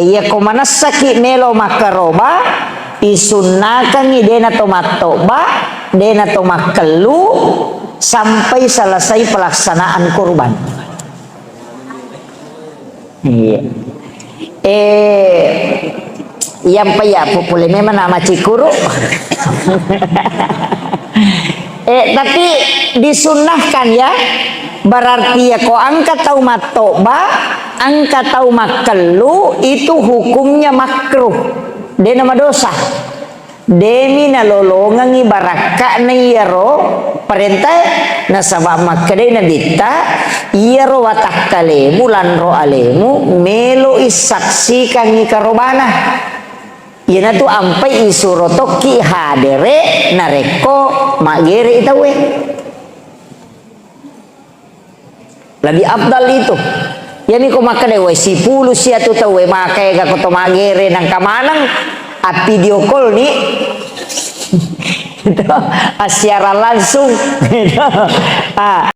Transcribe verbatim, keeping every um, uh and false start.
Iyako manessaki melo makkaroba, isunnakangngi dena to mattobba, dena to makkellu, sampai selesai pelaksanaan kurban. Iya. Eh, iyampa iya pole memang nama cikuru. Eh, tapi disunnahkan ya. Berarti ya ko engka tau mattobba, engka tau makkellu, itu hukumnya makruh. Dena madosa. Demi nalolongengngi barakka'na iyaro parentae, nasaba makkedai Nabitta, iyaro watakkalemu, lanro alemu, meloi saksikangngi karobana. Iyanatu ampai isuro tokki hadere narekko maggerei tauwe. Lebih afdal itu. Iyami ko makkeda, "Wai, sipulu siatu tauwe makaega ko to maggere nangka maneng, a video call ni." Itu, assiaran langsung. Itu. Ah.